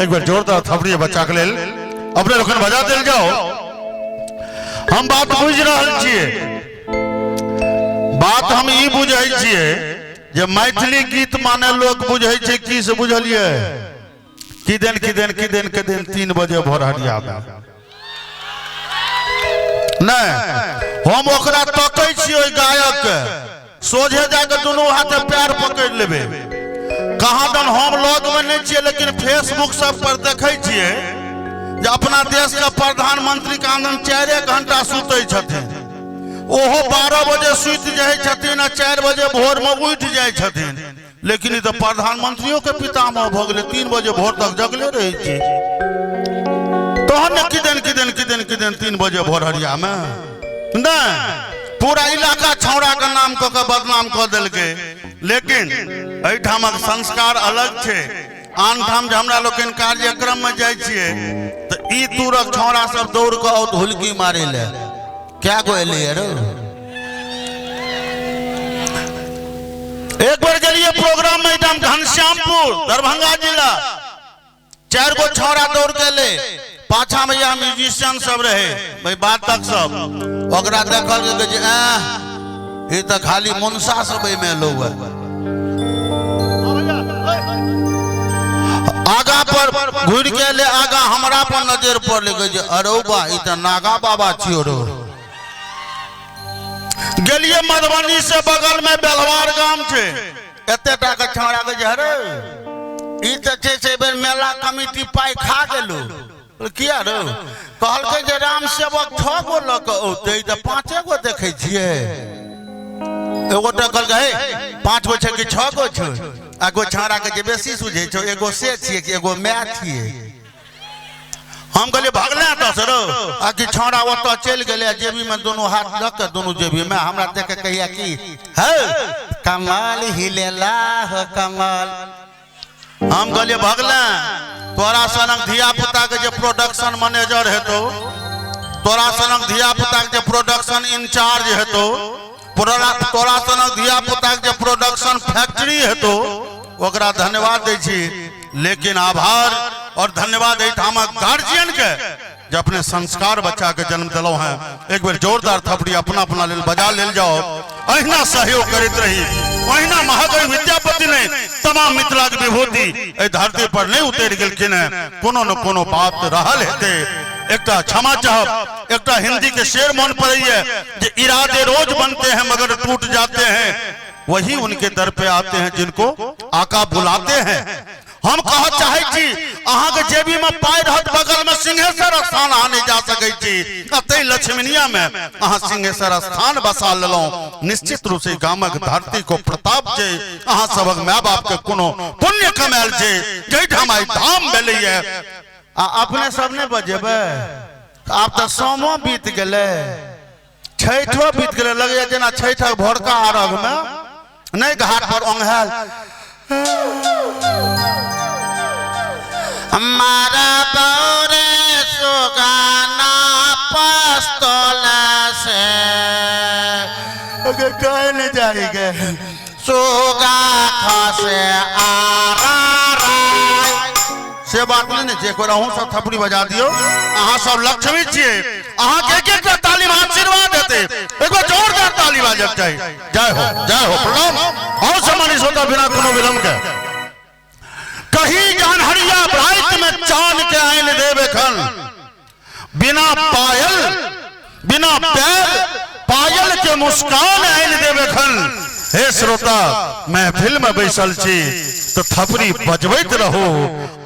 एक बेर जोरदार थपड़ी बच्चा के लेल अपने लोकनि बजा देल जाओ। हम बात बुझि रहल छियै, बात हम ई बुझै छियै जे मैथिली गीत माने लोक बुझै छै की से बुझलियै किदन किदन किदन किदन 3 बजे भोरहरिया में नहीं हम ओकरा तकै छियै ओहि गायक के, सोझे जाके दुनू हाथे पैर पकड़ि लेबै। कहाँ दन हम लग में नहीं छियै, लेकिन फेसबुक सब पर देखै छियै जे अपना देश के प्रधानमंत्री कहाँ दन 4 घंटा सुतै छथिन, ओहो 12 बजे सुति जाइ छथिन आ 4 बजे भोर में उठि जाइ छथिन। लेकिन ई तऽ प्रधानमंत्रियों के पितामह भऽ गेलै, 3 बजे भोर तक जगले रहै छै, तहन ने किदन किदन किदन किदन 3 बजे भोरहरिया में नहीं पूरा इलाका छौड़ा के नाम कऽ के बदनाम कऽ देलकै। लेकिन एहिठामक संस्कार अलग छै। आन ठाम जे हमरा लोकनि कार्यक्रम में जाइ छियै तऽ ई दूरक छौड़ा सब दौड़ कऽ औत हुलकी मारै लए, क्या गो एलैया रौ। एक बार गेलिए प्रोग्राम में एहिठाम घनश्यामपुर दरभंगा जिला, 4 गो छौड़ा दौड़ के ले, पाछा में यह म्यूजिशियन सब रहे भाई बात तक सब, ओकरा देखल के जे ई तऽ खाली मुनसा सब एहिमे एलौ है। आगा पर घुरि के ले, आगा हमरा पर नजर पड़लै जे अरौ बा ई तऽ नागा बाबा छियो रौ। गेलिए मधुबनी से बगल में बेलवार गाम छै, एते टा के छौड़ा के जे अरे ई तऽ छै से बेर मेला कमिटी पाइ खा गेलो। किया रौ? कहलकै जे राम सेवक 6 गो लऽ कऽ औतै, तऽ 5 गो देखै छियै। एगो टा कहलकै हे 5 गो छै कि 6 गो छै? आ एगो छौड़ा के जे बेसी सुझै छौ, एगो से छियै कि एगो माय छियै। हम कहलियै भगले एतऽ से रौ, आ कि छौड़ा ओतऽ चलि गेलै आ जेबी में दुनू हाथ लऽ के दुनू जेबी में हमरा देख के कहिया कि है कमाल हिलेला हो कमाल। हम कहलियै भगले तोरा सनक धिया पुता के जे प्रोडक्शन मैनेजर हेतौ, तोरा सनक धिया पुता के जे प्रोडक्शन इंचार्ज हेतौ, तोरा सनक धिया पुता के जे प्रोडक्शन फैक्ट्री हेतौ, ओकरा धन्यवाद दै छी। लेकिन आभार और धन्यवाद एहिठामक गार्जियन के जे अपने संस्कार बच्चा के जन्म दिलौं हैं। एक बेर जोरदार थपड़ी अपना अपना लेल बजा लेल जाओ। अहिना सहयोग करैत रही, ओहिना महाकवि विद्यापति ने तमाम मिथिला के विभूति एहि धरती पर नहीं उतरि गेलखिन हैं। कोनो न कोनो बात रहल हेतै। एकटा क्षमा चाहब, एकटा हिंदी के शेर मन पड़ैया जे इरादे रोज बनते हैं मगर टूट जाते हैं, वही उनके दर पे आते हैं जिनको आका बुलाते हैं। हम कह चाहे छी अहाँ के जेबी में पाई रहत, बगल में सिंहेश्वर स्थान अहाँ नहीं जा सकै छी, अतै लक्ष्मीनिया में अहाँ सिंहेश्वर स्थान बसा लेलहुँ। निश्चित रूप से गामक धरती को प्रताप छै, अहाँ सबक my बाप के कोनो पुण्य कमायल छै जाहिठाम आइ धाम भेलैया। आ अपने सब नहि बजेबै, आब तऽ सोमो बीत गेलै, छठो बीत गेलै, लगैया जेना छठक भोरका अर्घ में नहीं घाट पर ओंघायल। हमारा बौरे सुगाना पस्तोल से अगर कहे नहीं जाएंगे सुगा खसे आरा राय। से बात नहीं ने, एक बार अहूँ सब थपड़ी बजा दियो। अहाँ सब लक्ष्मी छियै, अहाँ के एक एक ताली में आशीर्वाद हेतै। एक बार जोरदार ताली बाजक चाही। जय हो, जय हो, प्रणाम। अहूँ सम्मानित श्रोता बिना कोनो विलंब के कहीं जानहरिया रात में चांद के आइन देब एखन, बिना पायल बिना पैर पायल के मुस्कान आइन देब एखन। हे श्रोता, महफिल में बैसल छी तो थपड़ी बजबैत रहू,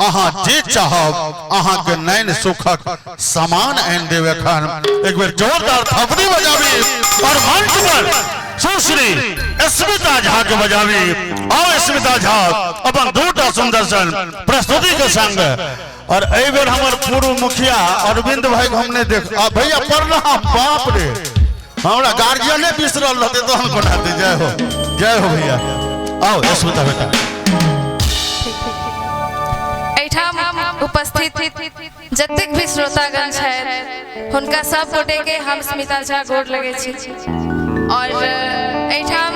अहाँ जे चाहब अहाँ के नैन सुखक सामान आनि देब एखन। एक बेर जोरदार थपड़ी बजाबी और मंच पर सुश्री स्मिता झा के बजाबी। आओ स्मिता झा अपन दूटा सुंदर सन प्रस्तुति के संग। और एहि बेर हमर पूर्व मुखिया अरविंद भाई के हम नहीं देख, आ भैया प्रणाम। बाप रे, हमरा गार्जियने बिसरल रहते तहन कोना हेतै। जय हो, जय हो भैया। आओ स्मिता बेटा। एहिठाम उपस्थित जतेक भी श्रोतागण छथि हुनका सब गोटे के हम स्मिता झा गोर लगै छी। और एहिठाम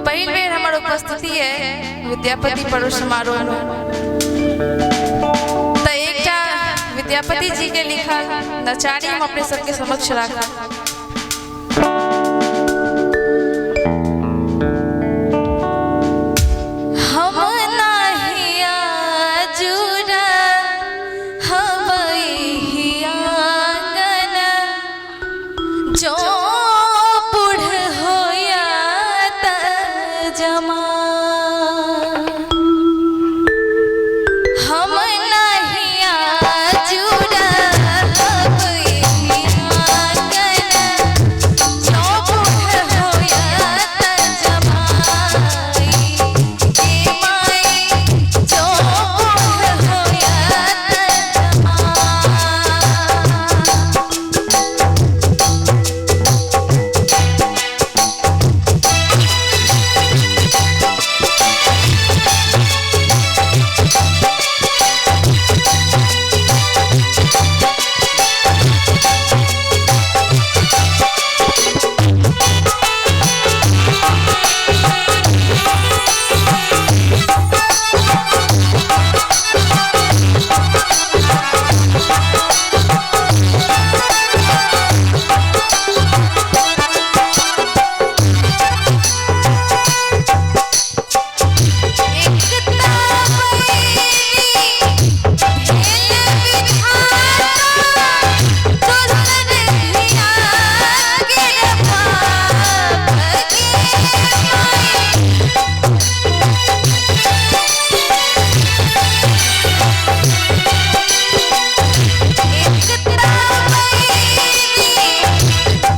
पहिल बेर हमर उपस्थिति है विद्यापति पर्व समारोह में, तऽ विद्यापति जी के लिखल नचारी हम अपने सबके समक्ष राखब। हम नाहिया जुरा हवैया आंगन, जो बूढ़ होया त जमा। हम नाहिया जुरा हवैया आंगन, जो बूढ़ होया त जमाई। हे माई जो बूढ़ होया त जमाई। एकता बैरी भेल विधाता, दोसर धिया गिरफा गे माई। एकता बैरी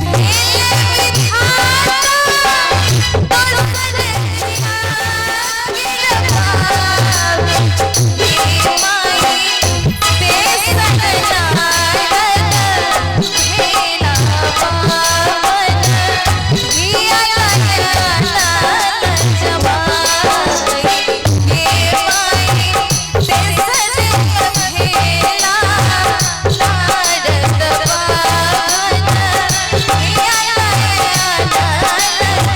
भेल विधाता, दोसर धिया गिरफा गे माई। तेसर नारद भेला पावन, धिया कन्या जमाई। हे माई तेसर भेला नारद पावन, धिया कन्या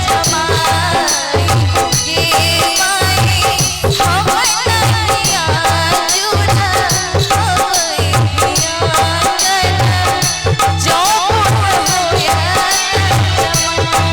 जमाई। हे माई हम नहिया जुरा हवैया आंगन, जो बूढ़ होया जमा।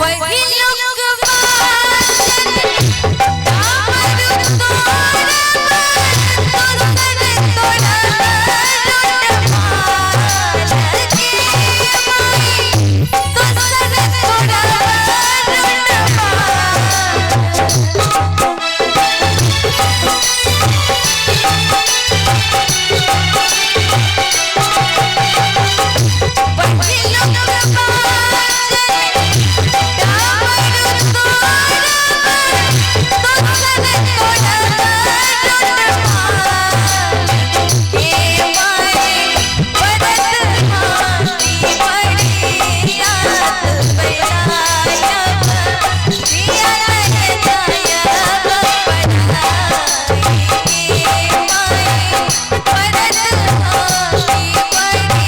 पहिलुक बाजन कामर तोरब, दोसर तोरब रुटमाल गे माई। दोसर तोरब रुटमाल। पहिलुक बाजन कामर तोरब, दोसर तोरब रुटमाल। हे माई भरत हाथी बड़ी याद बनायब, धिया लग जायब पढ़ाई। हे माई भरत हाथी बड़ी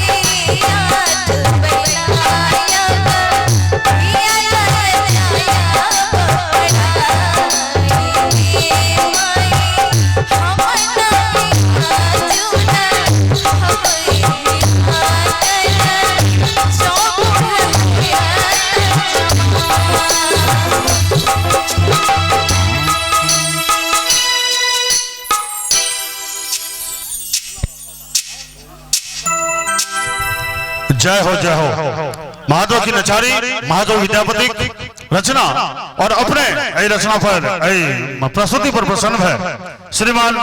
याद बनायब, धिया लग जायब पढ़ाई। हे माई हम नाहिया जुरा हवैया आंगन, जो बूढ़ होया जमा। जय हो जय हो। महादेव की नचारी, महादेव विद्यापति रचना और अपने एहि रचना पर एहि प्रस्तुति पर प्रसन्न है श्रीमान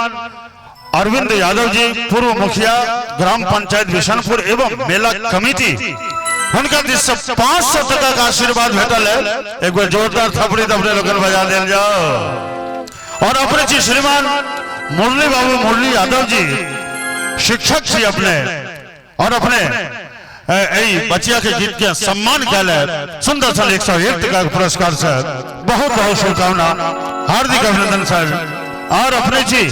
अरविंद यादव जी, पूर्व मुखिया ग्राम पंचायत बिशनपुर एवं मेला कमेटी हुनका दिस से 500 टका का आशीर्वाद भेटल है। एक बार जोरदार थपड़ी अपने लोगन बजा देल जाओ। और अपने जी श्रीमान मुरली बाबू मुरली यादव जी शिक्षक छी अपने और अपने एहि बचिया के गीत के सम्मान कैल है सुंदर सन 101 टका के पुरस्कार से बहुत बहुत शुभकामना, हार्दिक अभिनंदन सर। और अपने जी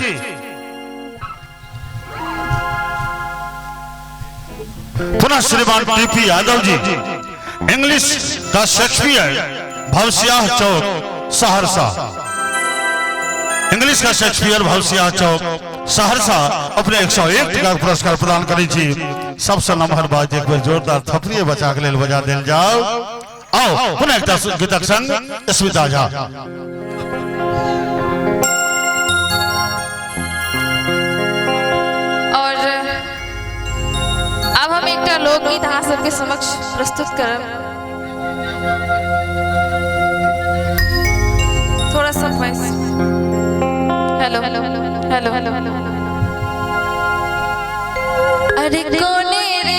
पुनः श्रीमान टीपी यादव जी इंग्लिश का शेक्सपियर भवसियाह चौक सहरसा, इंग्लिश का शेक्सपियर भवसियाह चौक सहरसा अपने 101 टका के पुरस्कार प्रदान करै छी। सबसे नमहर बात एक बेर जोरदार थपड़िए बचा के लेल बजा देल जाओ। आओ पुनः एकटा गीतक संग स्मिता झा। और अब हम एकटा लोकगीत अहाँ सबके समक्ष प्रस्तुत करब। थोड़ा सा वॉइस, हेलो हेलो हेलो। अरे कोने रे।